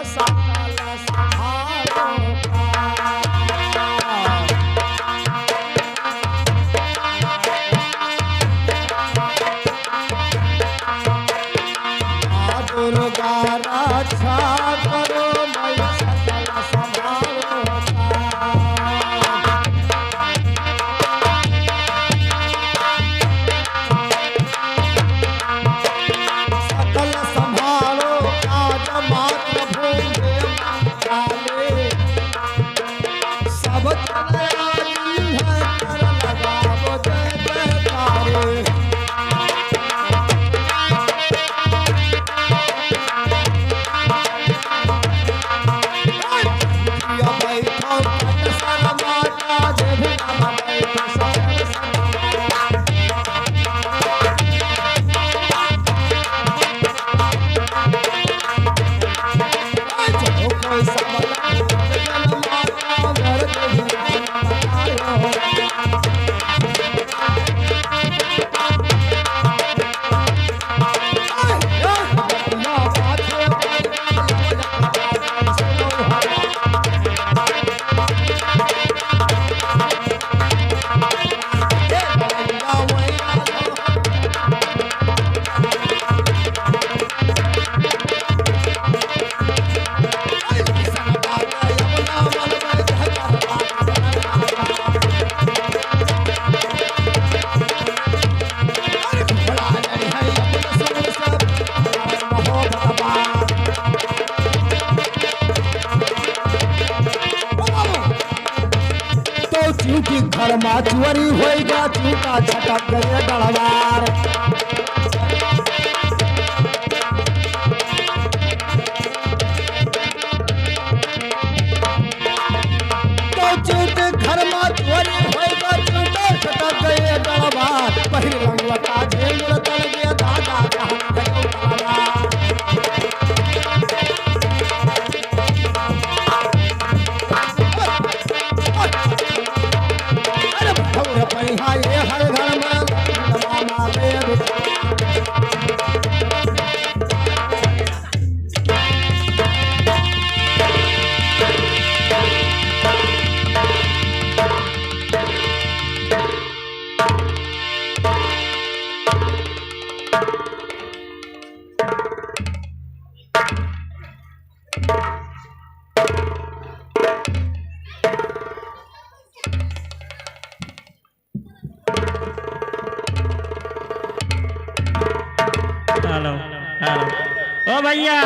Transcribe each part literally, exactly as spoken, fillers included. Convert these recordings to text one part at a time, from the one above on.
सकल संभारो का। माँ दुर्गा रक्षा करो, मैया सकल संभारो का। सकल संभारो काज मातृभूमि काली। सब जन आई है कर लगावो जय जयकारे। तो चिंटी घर मा चोरी होइगा, चिंटा छटक गए डलवार। तो चिंटी घर मा चोरी होइगा, चिंटा छटक गए डलवार। पहिर लंगवटा झेल तन गए दादा, कहाँ गए डलवार। अरे भौर परिहा ये हर घर में लगा मारे। हेलो, हेलो। ओ भैया,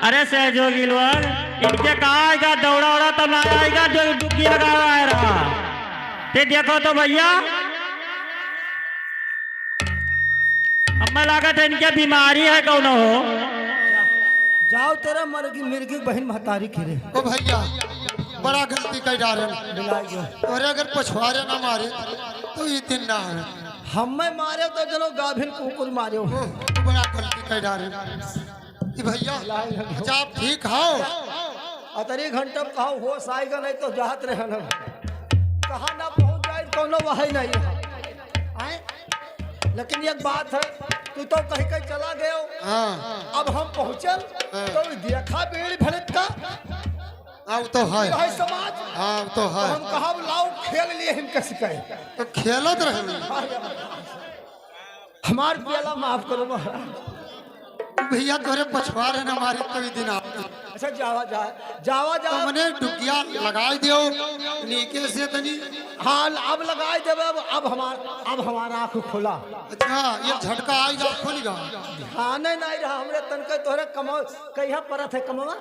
अरे सहजोगी लोग, इनके कहाँ आएगा, दौड़ा उड़ा तो ना आएगा, जो डुबकी लगा रहा है रहा। ते देखो तो भैया, हमें लागत है इनके बीमारी है कौनो हो। जाओ तेरा मरगी मिर्गी बहिन महतारी खिरे। ओ भैया, बड़ा गलती कर डारे। बिलाई जो। तोरे अगर पछवारे ना मारे, तो ई दिन ना आवे। हमें मारे तो चलो गाभिन कुकुर मारे हो। ओ, बड़ा गलती कर डारे। ई भैया, बिलाई लगे। अच्छा आप ठीक हो? अतरी घंटा में कहा होश आएगा, नहीं तो जात रहे ना। कहाँ ना पहुँच जाए, कौनो वही नहीं। आए? लेकिन एक बात है, तू तो कहीं कहीं चला गयो। हाँ। अब हम पहुँचल, हाँ। तो देखा बीड़ी भड़क का। हाँ, वो तो है। भाई समाज। हाँ, वो तो है। तो हम कहा, "लाओ, खेल लिए हम कैसे कहे।" तो खेलत रहे। हमार प्याला माफ करो महाराज। भैया, तोरे पछवारे ना मारे तो ई दिन आ। अच्छा, जावा जा, जावा जा। तुमने डुकिया लगाई दियो, नीके से तनी। हाँ, अब लगाई देबे, अब, अब हमार, अब हमारा आँख खुला। अच्छा, ये झटका आई जा, खुल गया। ध्यान नहीं रहा हमरे तन के, तोहरे कमाओ, कहिया परत है कमावा?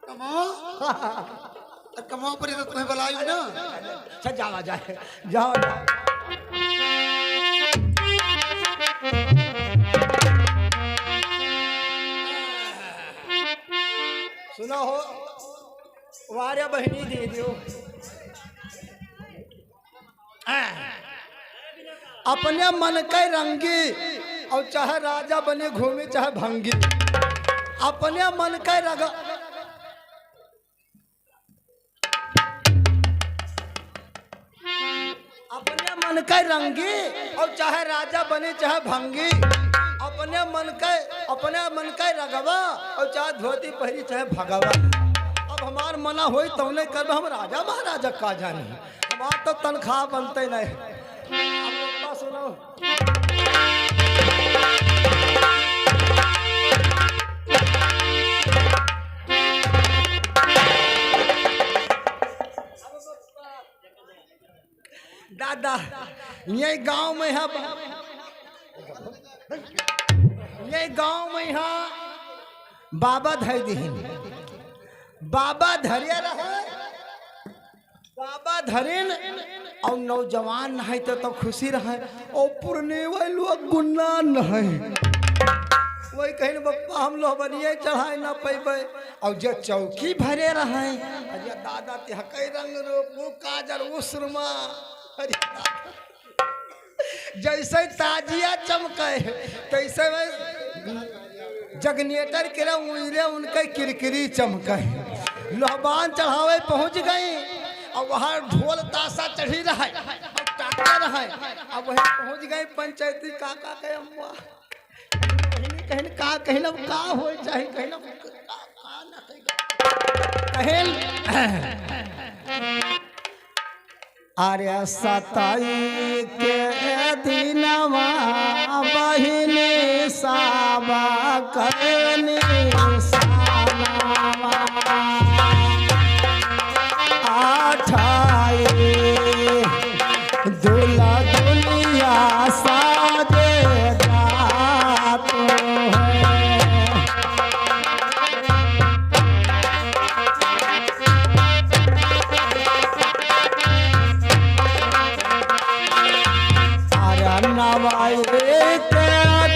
कमाओ? तो कमाओ पर तो तुम्हें बुलाई ना। अच्छा, जावा जाए, जावा जाए। सुना हो, वार्या बहिनी दे दियो। अपने मन के रंगी, और चाहे राजा बने घूमे चाहे भंगी, अपने मन के रग-, अपने मन के रंगी, और चाहे राजा बने चाहे भंगी, अपने मन के, अपने मन के रगवा, और चाहे धोती पहिरी, चाहे भगवा। अब हमार मना होई, तौने करब, हम राजा महाराजा का जानी। हमार तो तनख्वाह बनते नहीं। अब बप्पा सुनो। दादा, ये गांव में है, ये गांव में है, बाबा धर दिहिन, बाबा धरे रहे, बाबा धरिन, और नौजवान नहीं तो, तो खुशी रहे, और पुरने वाले लोग गुन्ना नहीं। वही कहिन, "बप्पा, हम लोहबनिये चढ़ाए ना पैबे।" और जे चौकी भरे रहे, अरे दादा, ते हकई रंग रूप, वो काजर, वो सुरमा, अरे दादा। जैसे ताजिया चमके, तैसे में जगनेटर के रे उइरे उनके किरकिरी चमके। लोहबान चढ़ावे पहुँच गई, और वहाँ ढोल तासा चढ़ी रहे, और टाटे रहे। अब वहीं पहुँच गई पंचायती काका के अम्मा। बहिनी कहिन का, कहिन अब का होए चाही, कहिन अब का, का ना कहिन। कहिन, अरे सताई के दिनवा बहिनी सावा कनी सानवा। अठाई दुल्हा दुल्हिया साजे जात है। अरे नवाई के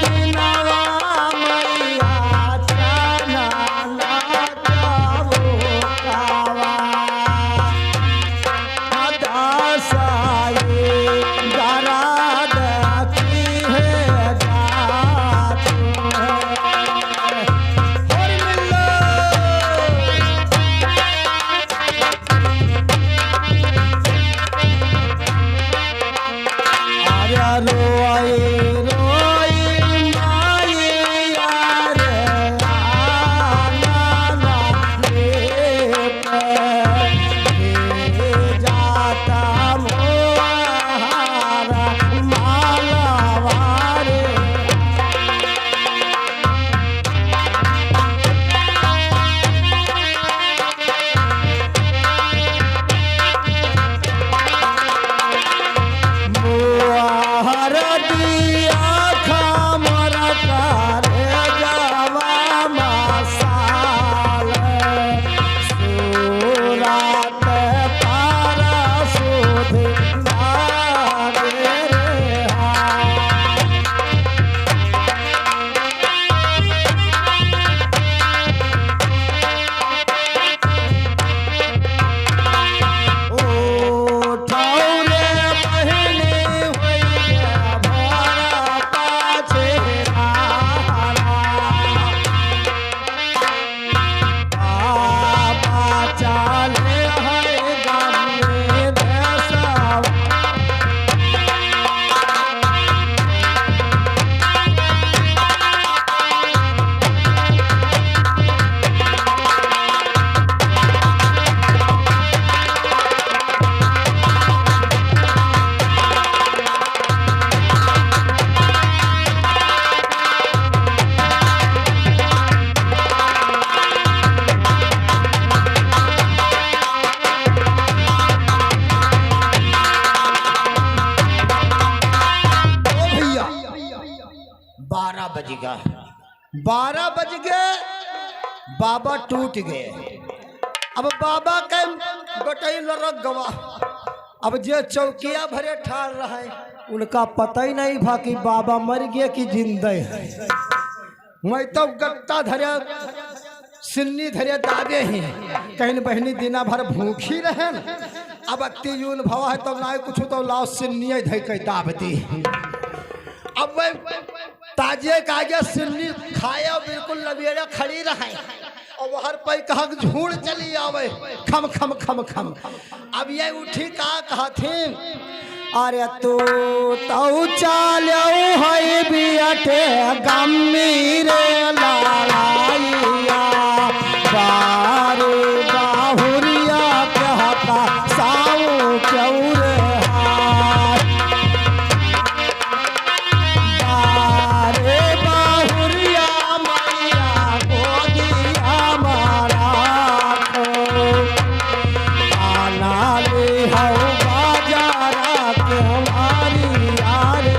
दिनवा मैया चनना चौकावा। दासाई गराद की है जात है। होरी मिल्लो। अरे रोई रोई माई, अरे आना ना ले पे, हे जाता मोहारा मालवा रे। मोहर दिया खामर करे जावा मसाल, सूरत पारा सुध लागे रे हा। ओ भैया, बारह बज गया, बारह बज गए, बाबा टूट गए। अब बाबा के गटई लड़क गवा। अब जे चौकिया भरे ठाड़ रहे, उनका पता ही नहीं भा कि बाबा मर गए कि जिंदे है। मैं तो गत्ता धरे, सिन्नी धरे दाबे ही। कहिन बहिनी दिना भर भूखी रहन, अब अत्ती यून भवा है, तब ना कुछ तो लाओ सिन्नी धइ के दाब दी। अब वह ताजे काजे सिन्नी खाए और बिल्कुल लबेड़ा खड़ी रहे और वहर पे कहक झूड़ चली आवे, खम, खम, खम, खम। अब ये उठी का कहथिन, अरे तू तौ चाल्यौ है बियटे गम्मी रे लड़ाइया, बारे बाहुरिया कहता साऊ क्यों रे हाय। बारे बाहुरिया मैया गोदिया मा राखो। आना ले हौ बाजारा के हमारी आरे।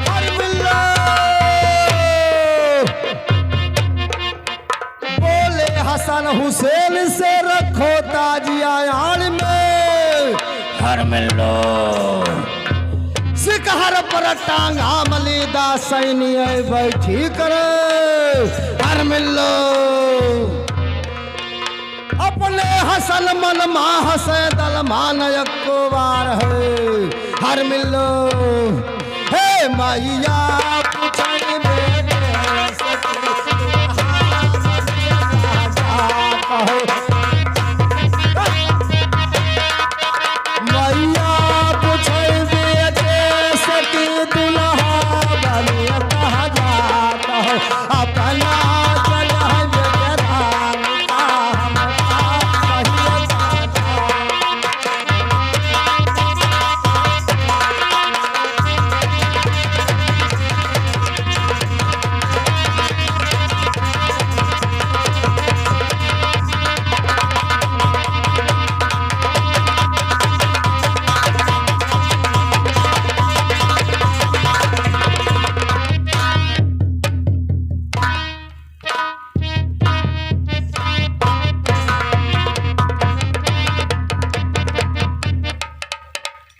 हर मिल्लो। बोले हसन हुसैन से रखो ताजिया आड़ में। हर मिल्लो। सिकहर पर टांगा मलीदा सैनिय बैठी करे। हर मिल्लो। अपने हसन मन मा हसे दल मान यक्को बार है। हर मिल्लो। हे मैया, पुछई बेटे सती, मैया, पुछई बेटे सती, दुल्हा बनिया कहाँ जात हो? अपना चल बेटे राम का हम कहिए जाता।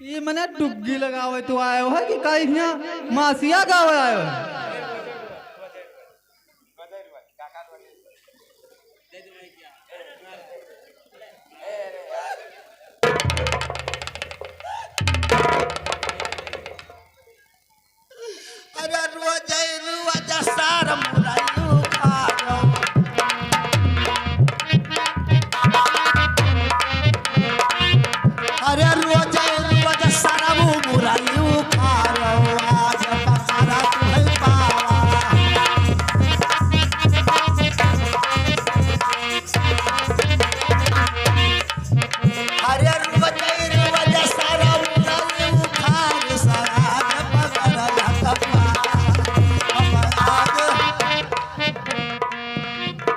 ई मने डुग्गी लगावे तू आयो है कि कहीं हियाँ मासिया गावे आयो है? अरे रोज रोज सार मुरई उखाड़ो। अरे रोज रोज सार मुरई उखाड़ो, आज पसारा तू है पावा। अरे रुआ जाई, रुआ जा, सारा उठाई, उठाई, सारा पकड़ लटका। अब आगे।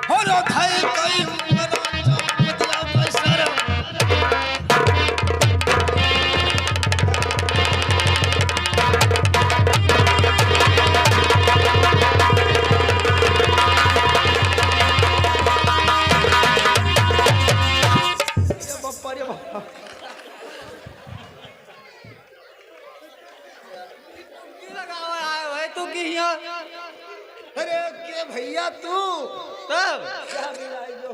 हो लो भाई, कोई उम्र ना, चौक दिया भाई सारा। अरे बाप रे बाप। की लगावे आए भाई तू की हियाँ? अरे के भैया तू? तब? क्या मिलाई जो?